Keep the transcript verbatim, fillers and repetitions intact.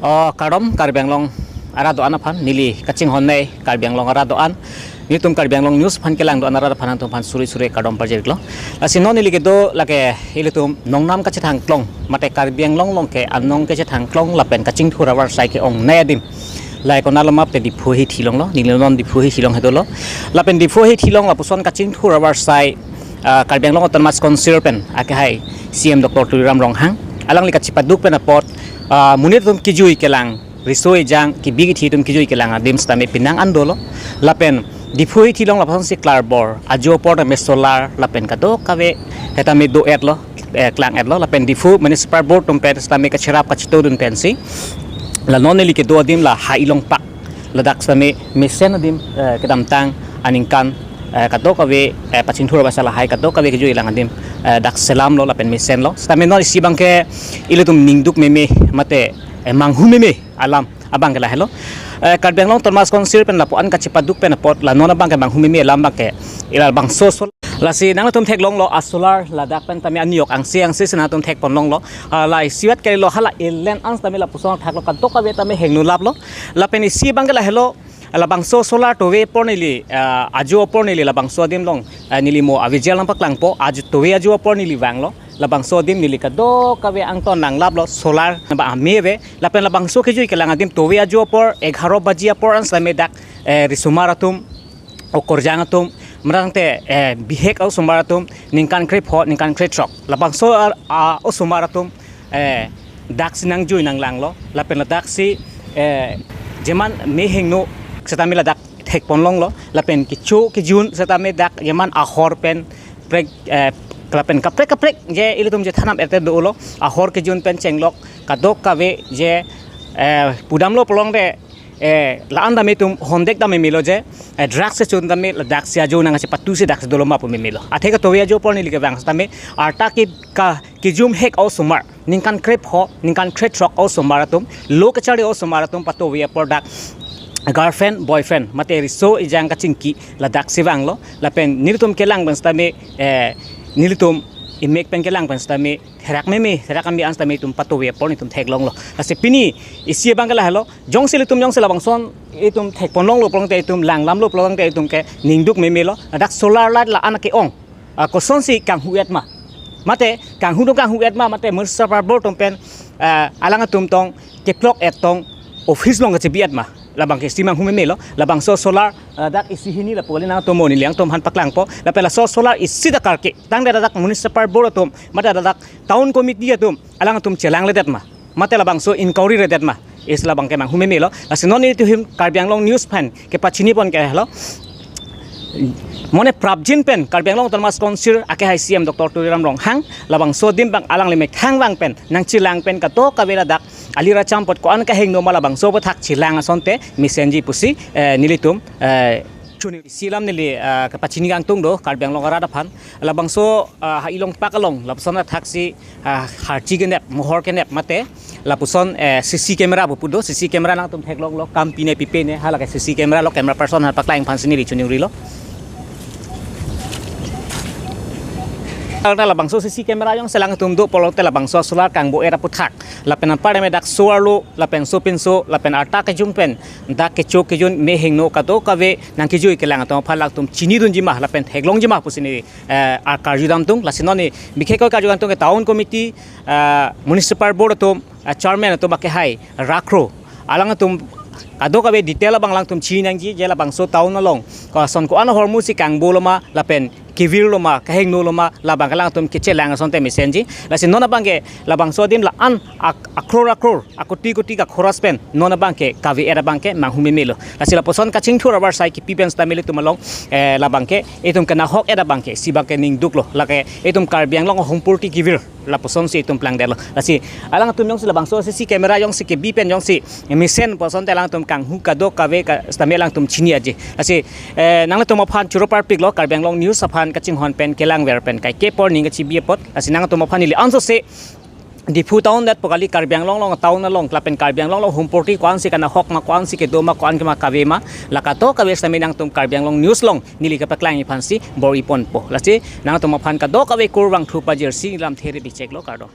O kardom Karbi Anglong arat do-an aphan, neli kachinghon nei Karbi Anglong arat do-an. Nelitum Karbi Anglong News aphan kelang do-an arat aphan nangtum aphan suri suri kardom pajirlo. Lasi non neli kedo lake ilitum nongnam kachethang klong, mate Karbi Anglong along ke anong kachethang klong lapen kachingthur avarsai ke-ong nei adim. Lahai konat lo ma pute Diphu hithi along lo, neli non Diphu hithi along hedo lo. Lapen Diphu hithi along lapuson kachingthur avarsai, ah, Karbi Anglong Autonomous Council pen akehai C M Doctor Tuliram Ronghang alangli kachepaduk pen apot, ah, monit atum kejui kelang, riso ejang, kebi kethe atum kejui kelang adim sitame penang an dolo. Lapen Diphu hithi along lapuson si klarbor, ajo apor tame solar, lapen kadokave setame do-et lo, eh, klang-et lo. Lapen Diphu Municipal Board atum pen sitame kacherap kachetongdun pensi la non neli kedo adim lahai Ilongpak, ladak sitame mesen adim, eh, kedamtang aningkan, eh, kadokave, eh, pachingthur avarsai lahai kadokave kejui kelang adim, eh, dak selam lo lapen mesen lo. Sitame non isi abangke ilitum ningduk meme mate, eh, manghu meme alam abangke lahelo. Eh, Karbi Anglong Autonomous Council pen lapu-an kachepaduk pen apot la non abangke manghu meme alam abangke ila labangso sol-, lasi nangtum theklonglo, a solar ladak pen tame aniyok angse angse si nangtum thekponlonglo. Ah, la isivet kali lo, hala elen an tame lapuson thaklo, kadokave tame hingno laplo. Lapen isi abangke lahelo, labangso solar tove apor neli, ah, ajo apor neli labangso adim along, ah, neli mo avi jel nangpaklangpo, ajo tove ajo apor neli vanglo. Labangso adim neli kadokave angton nanglaplo, solar naba ame ave. Lapen labangso kejui kelang adim tove ajo apor egharo baji apor an sitame dak, eh, risomar atum, okorjang atum, mrang te, eh, bihek a-osomar atum, ningkan krepho, ningkan krethrok, labangso ar-, a-osomar atum, eh, dak si nangjui nanglanglo. Lapen ladak si, eh, jeman me hingno setame ladak thekponlonglo. Lapen kecho kejun setame dak jeman ahor pen prek, eh, lapen kaprek kaprek je ilitum je thanam erte dolo, ahor kejun pen chenglok kadokave je, eh, pudamlo pulote, eh, la-an tame itum hondek tame melo je, eh, drugs si chun tame ladak si ajo nangchepatu si dak si dolo ma pu meme lo. Athe ke tove ajo apor neli kevang sitame arta ke ka kejum hek a-osomar, ningkan krepho, ningkan krethrok a-osomar atum, lo kacharli a-osomar atum patove apor dak girlfriend, boyfriend, mate riso ejang kachingki ladak si vanglo. Lapen nelitum kelang pen sitame, eh, nelitum imek pen kelang pen sitame therak meme, therak kami an sitame itum patove apor nelitum theklonglo. Lasi pini isi abangke lahelo, jongsi ilitum jongsi labangson itum thekponlonglo pulote itum langlamlo pulote itum ke ningduk meme lo. Dak solar light la-an ke-ong, ah, kosonsi kanghu-et ma? Mate kanghu atum kanghu-et ma, mate Municipal Board atum pen, ah, alang atum tong keplok-et tong office along kachebi-et ma? Labangke isi manghu meme lo. Labangso solar, ah, dak isi hini lapu kali nangtum mo neli nangtum aphan paklangpo. Lapen laso solar isi dak karke tangte dak Municipal Board atum, mate dak Town Committee atum, alang atum chelangledet ma? Mate labangso inquiry redet ma? Isi labangke manghu meme lo. Lasi non nelitum Karbi Anglong News aphan kepachinipon ke helo, mane prapjin pen Karbi Anglong Autonomous Council akehai C M Doctor Tuliram Ronghang labangso adim abang alangli mekhang vang pen nangchelang pen kadokave ladak aliracham apot ko-an kahingno ma labangso aphuthak chelang asonte mesenji pusi, eh, nelitum, eh, chuni. Isi alam neli, eh, kepachini kangtung do Karbi Anglong arat aphan. Labangso, eh, ha Ilongpak along lapuson athaksi, eh, harchi kenep, mohor kenep mate lapuson, eh, C C camera pupu do, C C camera nangtum theklonglo, kam pine pipe ne, halake C C camera lo, camera person aphan paklang aphan si neli chuningri lo. Alta labangso C C camera jongsi alangtum do pulote labangso solar kangbo-et aphuthak, lapen anpar me dak solar lo, lapen sopinso, lapen arta kejum pen dak kecho kejun me hingno kadokave nangkejui kelang atum aphan alangtum chinidunji ma lapen theklongji ma pusi neli, eh, akarju damtung. Lasi non neli bikhekoi karju damtung ke Town Committee, eh, Municipal Board atum, eh, Chairman atum akehai Rakhro, alang atum kadokave detail abang alangtum chinangji, je labangso town along koson ko-an ahormu si kangbolo ma lapen kevirlo ma, kahingno lo ma, labang alangtum kechelang asonte mesenji. Lasi non abangke labangso adim la-an ak-, akror akror, akoti koti kakhoras pen non abangke kave-et abangke manghu meme lo. Lasi lapuson kachingthur avarsai kipi pen sitame ilitum along, eh, labangke itum kenahok-et abangke isi abangke ningduk lo. Lake itum Karbi Anglong ahormu apor ti kevir, lapusonsi itum plangdetlo. Lasi alangtum jongsi labangso C C camera jongsi kebi pen jongsi mesen pu asonte alangtum kanghu kadokave ka sitame alangtum chini aji. Lasi, eh, nanglitum aphan choro parpiklo, Karbi Anglong News aphan kachinghon pen kelangver pen kaike apor ning kachibi apot. Lasi nangtum aphan neli ansose Diphu town det pu kali, Karbi Anglong along town along lapen Karbi Anglong along ahormu apor ti ko-ansi kenahok ma, ko-ansi kedo ma, ko-an kema kave ma, la kadokave sitame nangtum Karbi Anglong News along neli kepaklang aphansi bor-iponpo. Lasi nangtum aphan kadokave kurvangthu pajirsi lamthe ri bicheklo, kardom.